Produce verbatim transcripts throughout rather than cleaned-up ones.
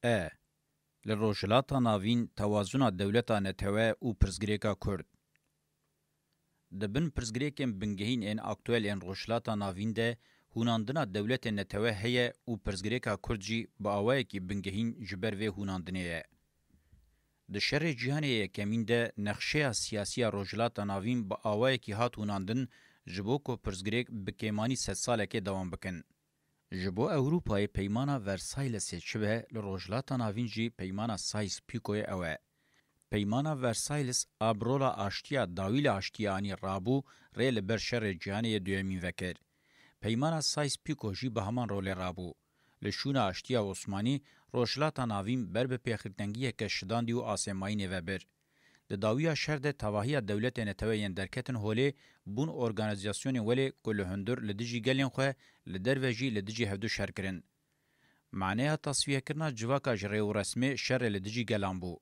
E. Li Rojhilata Navîn tewazûna dewleta netewe û pirsgirêka Kurd. Di bin pirsgirêkên bingehîn ên aktuel ên Rojhilata Navîn de hûnandina dewletên netewe heye û pirsgirêka Kurd jî bi awayekî bingehîn ji ber vê hûnandinê ye. Di şerê cîhanê yekemîn de nexşeya siyasî ya Rojhilata Navîn bi awayekî hat hûnandin ji bo ku pirsgirêk bi kêmanî sedsalekê dewam bikin. Ji bo Ewropayê Peymana Versaillesê çi be, li Rojhilata Navîn jî Peymana Sykes-Picoyê ew e. Peymana Versailles a bi rola aştiya dawî li aştiyê anî rabû, rê li ber şerê cîhanê yê duyemîn vekir. Peymana Sykes-Picot jî bi heman rolê rabû. Li şûna aştiya Osmanî, Rojhilata Navîn ber bi pêxirtengiyeke şidandî û asêmayînê ve bir. Di dawiya şer de tevahiya dewletê netewe yên derketin holê bûn organîzasyonên welê ku li hundir li dijî gelên xwe, li derve jî li dijî hevdu şer kirin. Maneya tasfiyekirina civaka ji rêwresmê şerê li dijî gelan bû.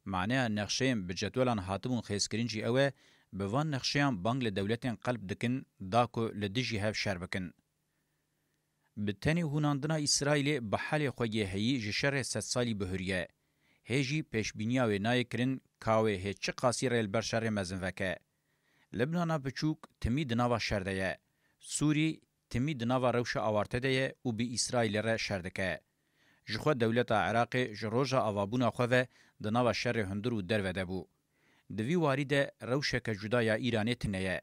Maneya nexşeyên bi cedwelan hatibûn xêzkirin jî ew e, bi van nexşeyan bang li dewletên qelb dikin da ku li dijî hev şer bikin. Bi tenê hûnandina Îsraîlê bi halê xwe yê heyî ji şerê sedsalî bihuriye. Hê jî pêşbîniya wê nayê kirin ka wê hê çiqasî rê li ber şerê mezin veke. Libnana biçûk timî di nava şer de ye. Sûrî timî di nava rewşa awarte de ye û bi Îsraîlê re şer dike. Jixwe dewleta Iraqê ji roja avabûna xwe ve di nava şerê hundir û derve de bû. Di vî warî de rewşeke cuda ya Îranê tune ye.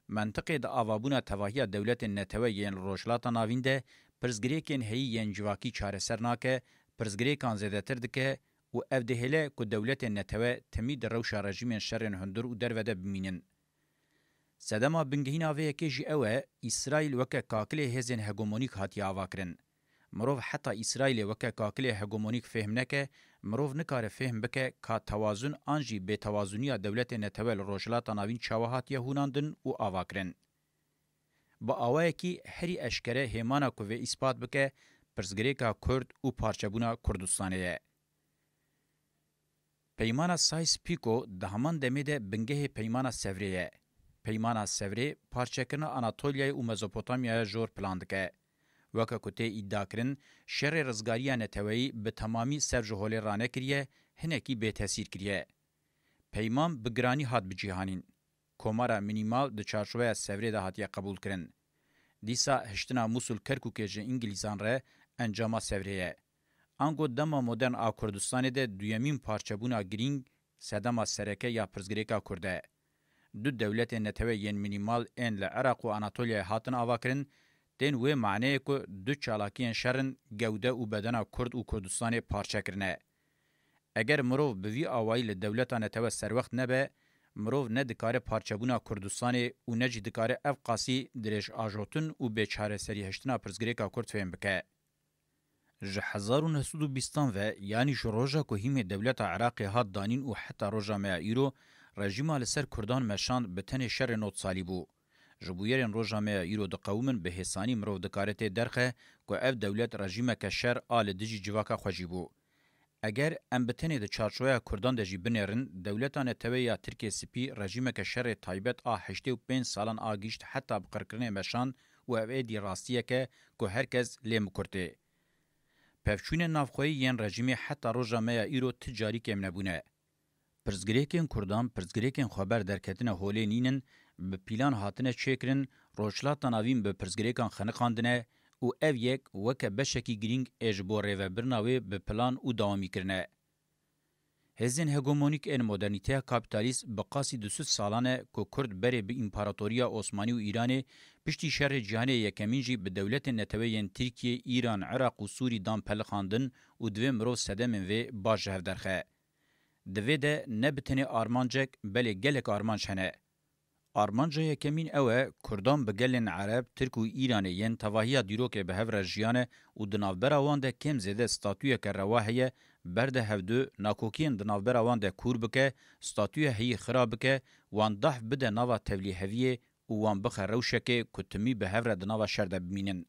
Mentiqê di avabûna tevahiya dewletên netewe yên li Rojhilata Navîn de pirsgirêkên heyî yên civakî çareser nake, pirsgirêkan zêdetir dike û ev dihêle ku dewletên netewe timî di rewşa rejîmên şerên hundir û derve de bimînin. Sedema bingehîna vê yekê jî ew e, Îsraîl weke kakilê hêzên hegemonîk hatiye avakirin. Mirov heta Îsraîlê weke kakilê hegemonîk fêhm neke, mirov nikare fêhm bike ka tewazun an jî bêtewazuniya dewletê netewe li Rojhilata Navîn çawa hatiye hûnandin û avakirin. Bi awayekî herî eşkere hêmana ku vê îspat bike, pirsgirêka Kurd û parçebûna Kurdistanê ye. Peymana Sykes-Picot di heman demê de bingehê Peymana Sevrê ye. Peymana Sevrê parçekirina Anatoliyayê û Mezopotamyaya jor plan dike. Weke ku tê îdiakirin, şerê rizgariya neteweyî bi temamî ser ji holê ranekiriye, hinekî bêtesîr kiriye. Peyman bi giranî hat bicîhanîn. Komara Mînîmal di çarçoveya Sevrê de hatiye qebûlkirin. Dîsa hiştina Mûsul Kerkûkê ji Îngilîzan re encama Sevrê ye. Ango dema modern a Kurdistanê de duyemîn parçebûna girîng sedema sereke ya pirsgirêka Kurd e. Du dewletên netewe yên mînîmal ên li Iraq û Anatoliyayê hatin avakirin, tên wê maneyê ku du çalakiyên şer in gewde û bedena Kurd û Kurdistanê parçe kirine. Eger mirov bi vî awayî li dewleta netewe serwext nebe, mirov ne dikare parçebûna Kurdistanê û ne jî dikare ev qasî dirêjajotin û bêçareserî hiştina pirsgirêka Kurd fêm bike. Ji hezar û neh sed û bîstan ve, yanî ji roja ku hîmê dewleta Iraqê hat danîn û heta roja me ya îro, rejîma li ser Kurdan meşand bi tenê şerê nod salî bû. Ji bûyerên roja me ya îro diqewimin bi hêsanî mirov dikare tê derxe ku ev dewlet rejîmeke şer a li dijî civaka xwe jî bû. Eger em bi tenê di çarçoveya Kurdan de jî binêrin, dewleta netewe ya Tirkê Spî rejîmeke şerê taybet a heştê û pênc salan a gihîşt heta bi qirkirinê meşan û ev êdî rastiyek e ku her kes lê mikurtê. Pevçûnên navxweyî yên rejîmê heta roja me ya îro ti carî kêm nebûne. Pirsgirêkên Kurdan pirsgirêkên xweber derketine holê nînin, bi pîlan hatine çêkirin, Rojhilata Navîn bi pirsgirêkan xeniqandine û ev yek weke beşekî girîng ê ji bo rêvebirina wê bi plan û dawamî kirine. Hêzên hegemonîk ên modernîteya kapîtalîst bi qasî du sed salan e ku Kurd berê bi Împaratoriya Osmanî û Îranê piştî Şerê Cîhanê Yekemîn jî bi dewletên netewe yên Tirkiye, Îran, Iraq û Sûrî dan pelixandin û divê mirov sedemên vê baş ji hev derxe. Di vê de ne bi tenê armancek, belê gelek armanc hene. Armanca yekemîn ew e, Kurdan bi gelên Ereb, Tirk û Îranê yên tevahiya dîrokê bi hev re jiyane û di navbera wan de kêm zêde statuyeke rewa heye, berde hevdu, nakokiyên di navbera wan de kûr bike, statuya heyî xira bike, wan dahf bide nava tevlîheviyê û wan bixe rewşekê ku timî bi hev re di nava şer de bimînin.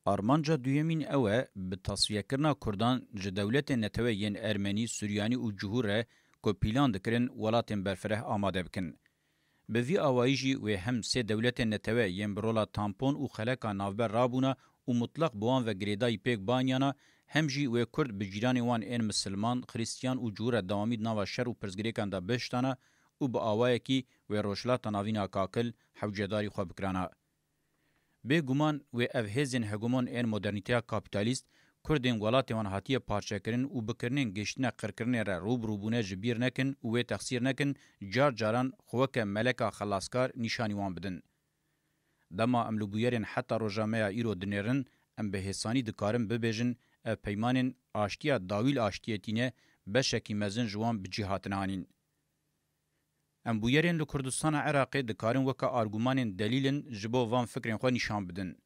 Armanca duyemîn ew e, bi tasfiyekirina Kurdan ji dewletên netewe yên Ermenî, Suryanî û Cihûr re ku pîlan dikirin welatên berfireh amade bikin. Bi vî awayî jî wê hem sê dewletên netewe yên bi rola tampon û xeleka navber rabûna û mutlaq bi wan ve girêdayî pêk bianiyana, hem jî wê Kurd bi cîranên wan ên misilman, xirîstiyan û cihû re dewamî di nava şer û pirsgirêkan de bihiştana û bi awayekî wê Rojhilata Navîn a kakil hewcedarî xwe bikirana. Bêguman wê ev hêzên hegemon ên modernîteya kapîtalîst Kurdên welatê wan hatiye parçekirin û bikirinên gihiştine qirkirinê re rû bi rû bûne ji bîr nekin û wê texsîr nekin, car caran xwe weke meleka xelaskar nîşanî wan bidin. Dema em li bûyerên heta roja me ya îro dinêrin, em bi hêsanî dikarin bibêjin, ev peymanên aştiya dawî li aştiyê tîne, beşekî mezin ji wan bi cî hatine anîn. Em bûyerên li Kurdistana Iraqê dikarin weke argumanên delîl in ji bo van fikrên xwe nîşan bidin.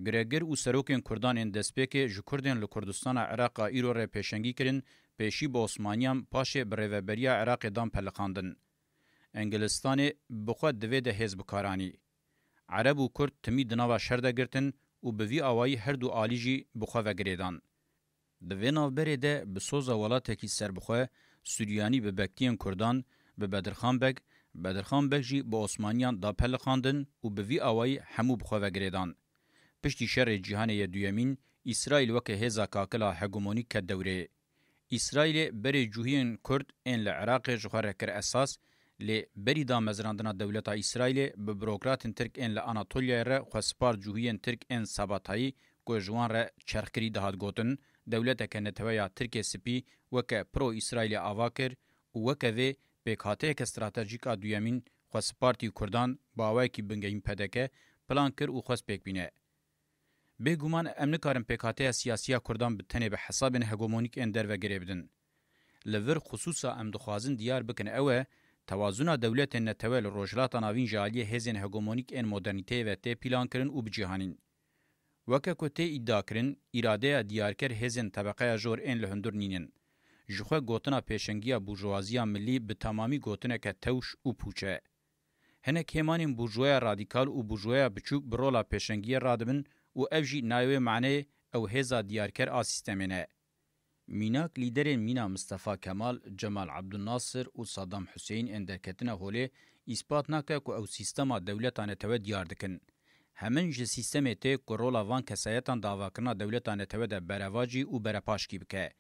Giregir û serokên Kurdan ên destpêkê ji Kurdên li Kurdistana Iraqa îro re pêşengî kirin, pêşî bi Osmaniyan, paşê bi rêveberiya Iraqê dan peliqandin. Engilistanê bi xwe di vê de hêz bi kar anî. Ereb û Kurd timî di nava şer de girtin û bi vî awayî her du alî jî bi xwe ve girêdan. Di vê navberê de bi soza welatekî serbixwe, Suryanî bi bektiyên Kurdan, bi Bedirxan Beg, Bedirxan Beg jî bi Osmaniyan da peliqandin û bi vî awayî hemû bi xwe ve girêdan. Piştî şerê cîhanê yê duyemîn, Îsraîl weke hêza kakila hegemonîk ket dewrê. Îsraîlê berê cûhiyên Kurd ên li Iraqê ji xwe re kir esas, lê berî damezrandina dewleta Îsraîlê bi burokratên Tirk ên li Anatolyayê re xwe spart cûhiyên Tirk ên Sabatayî ku ji wan re çerxkirî dihat gotin, dewleteke netewe ya Tirkê Spî weke pro-Îsraîlê ava kir û weke vê pêkhateyeke stratejîk a duyemîn xwe spartî Kurdan bi awayekî bingehîn P D K plan kir û xwest pêk bîne. Bêguman em nikarin pêkhateya siyasî ya Kurdan bi tenê bi hesabên hegemonîk ên derve girê bidin. Li vir xisûsa em dixwazin diyar bikin ew e, tewazûna dewletên netewe li Rojhilata Navîn ji aliyê hêzên hegemonîk ên modernîteyê ve tê pîlankirin û bicîhanîn. Weke ku tê îdiakirin, îradeya diyarker hêzên tebeqeya jor ên li hundir nînin. Ji xwe gotina pêşengiya burjuwaziya milî bi temamî gotineke tewş û pûç e. Hinek hêmanên burjuwaya radîkal û burjuwaya biçûk bi rola pêşengiyê radibin û ev jî nayê wê maneyê ew hêza diyarker a sîstemê ne. Mînak, lîderên mîna Mistefa Kemal, Cemal Abdulnasir û Saddam Huseyîn ên derketine holê îspat nake ku ew sîstema dewleta netewe diyar dikin. Hemin ji sîstemê tê ku rola van kesayetan di avakirina dewleta netewe de berevacî û berepaşkî bike.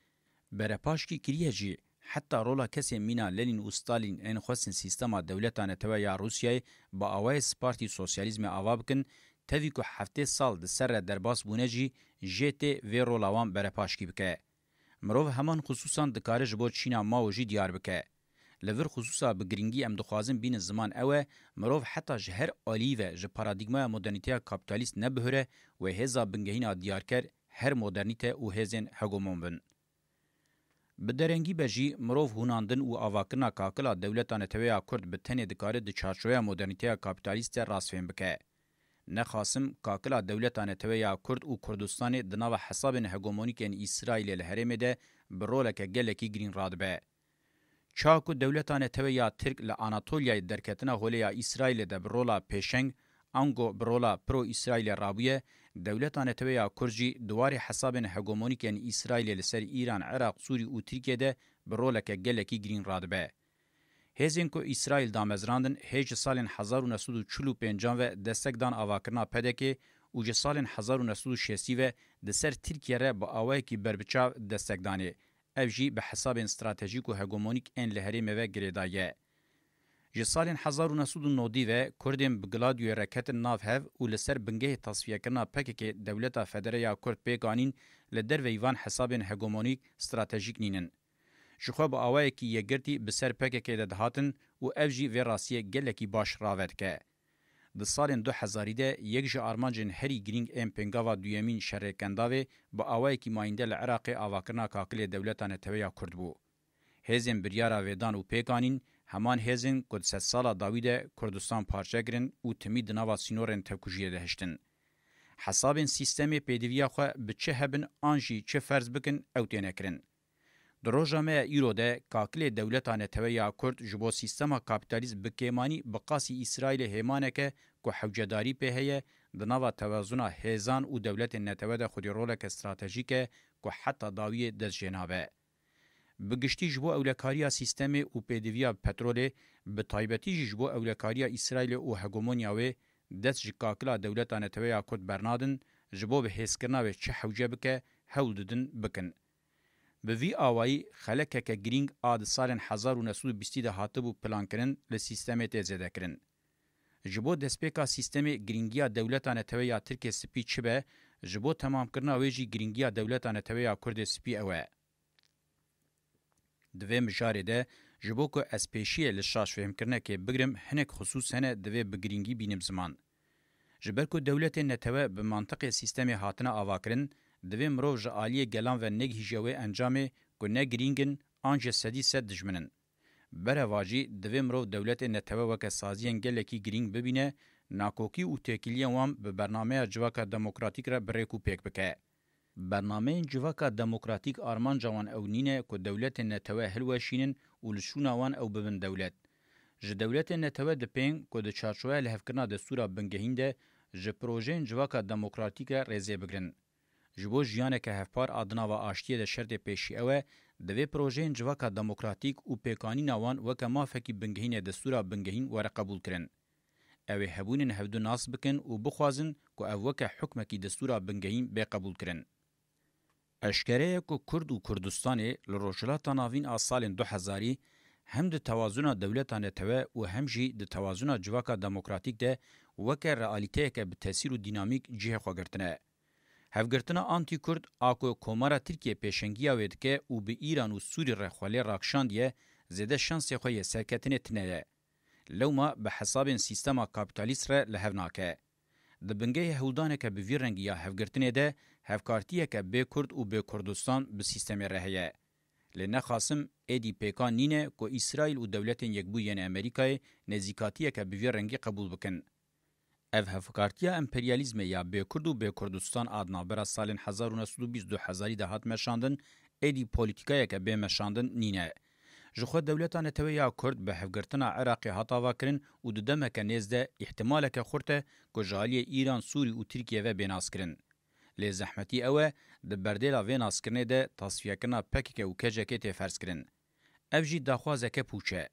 Berepaşkî kiriye jî, heta rola kesên mîna Lenîn û Stalîn ên xwestin sîstema dewleta netewe ya Rûsyayê bi awayê spartî sosyalîzmê ava bikin, tevî ku heftê sal di ser re derbas bûne jî jê tê vê rola wan berepaşkî bike. Mirov heman xisûsan dikare ji bo Çîna Mao jî diyar bike. Li vir xisûsa bi girîngî em dixwazin bînin ziman ew e, mirov heta ji her alî ve ji paradîgmaya modernîteya kapîtalîst nebihure wê hêza bingehîn a diyarker her modernîte û hêzên hegemon bin. Bi derengî be jî, mirov hûnandin û avakirina kakila dewleta netewe ya Kurd bi tenê dikare di çarçoveya modernîteya kapîtalîst de rastfêm bike. Nexasim, kakila dewleta netewe ya Kurd û Kurdistanê di nava hesabên hegemonîk ên Îsraîlê li herêmê de bi roleke gelekî girîn radibe. Çawa ku dewleta netewe ya Tirk li Anatolyayê derketina holê ya Îsraîlê de bi rola pêşeng, ango bi rola pro-Îsraîlê rabûye, dewleta netewe ya Kurd jî di warê hesabên hegemonîk ên Îsraîlê li ser Îran, Iraq, Sûrî û Tirkiye de bi roleke gelekî girîn radibe. Hêzên ku Îsraîl damezrandin hê ji salên hezar û neh sed û çil û pêncan ve destek dan avakirina P D K'ê û ji salên hezar û neh sed û şêstî ve di ser Tirkiye re bi awayekî berbiçav destek danê. Ev jî bi hesabên stratejîk û hegemonîk ên li herêmê ve girêdayî ye. Ji salên hezar û neh sed û nodî ve Kurdên bi Gladioyê re ketin nav hev û li ser bingehê tasfiyekirina P K K dewleta federe ya Kurd pêk anîn, li derveyî van hesabên hegemonîk stratejîk nînin. Ji xwe bi awayekî yekgirtî bi ser P K K de dihatin û ev jî vê rastiyê gelekî baş rave dike. Di salên du hezarî de yek ji armancên herî girîng ên pêngava duyemîn şerê Kendavê bi awayekî mayînde li Iraqê avakirina kakilê dewleta netewe ya Kurd bû. Hêzên biryara vê dan û pêk anîn, heman hêzên ku di sedsala dawî de Kurdistan parçe kirin û timî di nava sînorên tevkujiyê de hiştin. Hesabên sîstemê pêdiviya xwe bi çi hebin an jî çi ferz bikin, ew têne kirin. Di roja me ya îro de kakilê dewleta netewe ya Kurd ji bo sîstema kapîtalîst bi kêmanî bi qasî Îsraîlê hêmaneke ku hewcedarî pê heye, di nava tewazuna hêzan û dewletên netewe de xwedî roleke stratejîk e ku heta dawiyê dest jê nabe. Bi giştî ji bo ewlekariya sîstemê û pêdiviya petrolê, bi taybetî jî ji bo ewlekariya Îsraîlê û hegemonya wê, dest ji kakila dewleta netewe ya Kurd bernadin, ji bo bi hêzkirina wê çi hewce bike, hewl didin bikin. Bi vî awayî xelekeke girîng a di salên hezar û neh sed û bîstî de hatibû plankirin li sîstemê tê zêdekirin. Ji bo destpêka sîstemê girîngiya dewleta netewe ya Tirkê spî çi be, ji bo temamkirina wê jî girîngiya dewleta netewe ya Kurdê spî ew e. Di vê mijarê de ji bo ku ez pêşiyê li şaş fêhmkirinekê bigrim, hinek xisûs hene divê bi girîngî bînim ziman. Ji ber ku dewletên netewe bi mantiqê sîstemê hatine avakirin, divê mirov ji aliyê gelan ve negihîje wê encamê ku ne girîng in an jî sedî sed dijmin in. Berevajî divê mirov dewletên netewe weke saziyên gelekî girîng bibîne, nakokî û têkiliyên wan bi bernameya civaka demokratîk re bi rêk û pêk bike. Bernameyên civaka demokratîk armanca wan ew nîne ku dewletên netewe hilweşînin û li şûna wan ew bibin dewlet. Ji dewletên netewe dipên ku di çarçoveya lihevkirina destûra bingehîn de ji projeyên civaka demokratîk re rêzê bigrin. Ji bo jiyaneke hevpar a di nava aştiyê de şertê pêşî ew e, divê projeyên civaka demokratîk û pêkanîna wan weke mafekî bingehînê destûra bingehîn were qebûlkirin. Ew ê hebûnên hevdu nas bikin û bixwazin ku ev weke hukmekî destûra bingehîn bê qebûlkirin. Eşkere ye ku Kurd û Kurdistanê li Rojhilata Navîn a salên du hezarî hem di tewazûna dewleta netewe û hem jî di tewazûna civaka demokratîk de weke realîteyeke bi tesîr û dînamîk cihê xwe girtine. Hevgirtina antî-Kurd a ku Komara Tirkiye pêşengiya wê dike û bi Îran û Sûrî re xwe lê rakişandiye, zêde şansê xwe yê serketinê tine ye. Lewma bi hesabên sîstema kapîtalîst re li hev nake. Di bingehê hewldaneke bi vî rengî ya hevgirtinê de hevkartiyeke bê Kurd û bê Kurdistan bi sîstemê re heye. Lê nexasim êdî pêkan nîne ku Îsraîl û Dewletên Yekbûyî yên Amerîkayê nêzîkatiyeke bi vî rengî qebûl bikin. Ev hevkartiya emperyalîzmê ya bê Kurd û bê Kurdistan a di navbera salên hezar û neh sed û bîst du hezarî de hat meşandin, êdî polîtîkayeke bê meşandin nîne. Ji xwe dewleta netewe ya Kurd bi hevgirtina Iraqê hat avakirin û di demeke nêz de îhtimaleke xurt e ku ji aliyê Îran, Sûrî û Tirkiye ve bê naskirin. Lê zehmetî ew e, di berdêla vê naskirinê de tasfiyekirina P K K û K C K tê ferzkirin. Ev jî daxwazeke pûç e.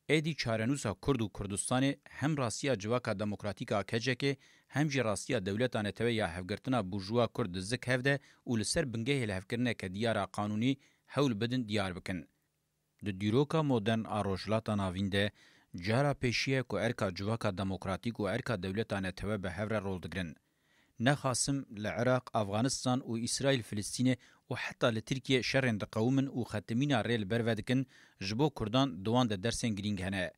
Êdî çarenûsa Kurd û Kurdistanê hem rastiya civaka demokratîk a K C K, hem jî rastiya dewleta netewe ya hevgirtina burjuwa Kurd di zik hev de û li ser bingehê lihevkirineke diyar a qanûnî hewl bidin diyar bikin. Di dîroka modern a Rojhilata Navîn de cara pêşî ye ku erka civaka demokratîk û erka dewleta netewe bi hev re rol digrin. Nexasim li Iraq, Afganistan û Îsraîl, Filistînê û heta li Tirkiye şerên diqewimin û xetimîna rê li ber vedikin, ji bo Kurdan di wan de dersên girîng hene.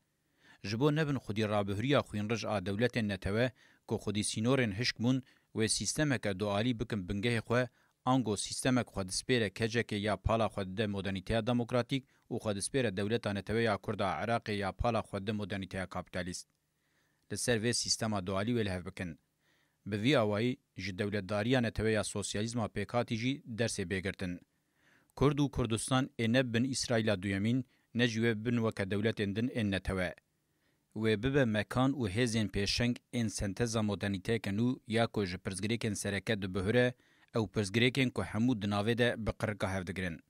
Ji bo nebin xwedî rabihuriya xwînrij a dewletên netewe ku xwedî sînorên hişk bûn, wê sîstemeke dualî bikin bingehê xwe, ango sîstemek xwe dispêre K C K ya pala xwe dide modernîteya demokratîk û xwe dispêre dewleta netewe ya Kurd a Iraqê ya pala xwe dide modernîteya kapîtalîst. Li ser vê sîstema dualî wê li hev bikin. Bi vî awayî ji dewletdariya netewe ya sosyalîzma pêkhatî jî dersê bê girtin. Kurd û Kurdistan ê ne bin Îsraîla duyemîn, ne jî wê bin weke dewletên din ên netewe. Wê bibe mekan û hêzên pêşeng ên senteza modernîteyeke nû ya ku ji pirsgirêkên sereke dibihure, ew pirsgirêkên ku hemû di navê de bi qirika hev digirin.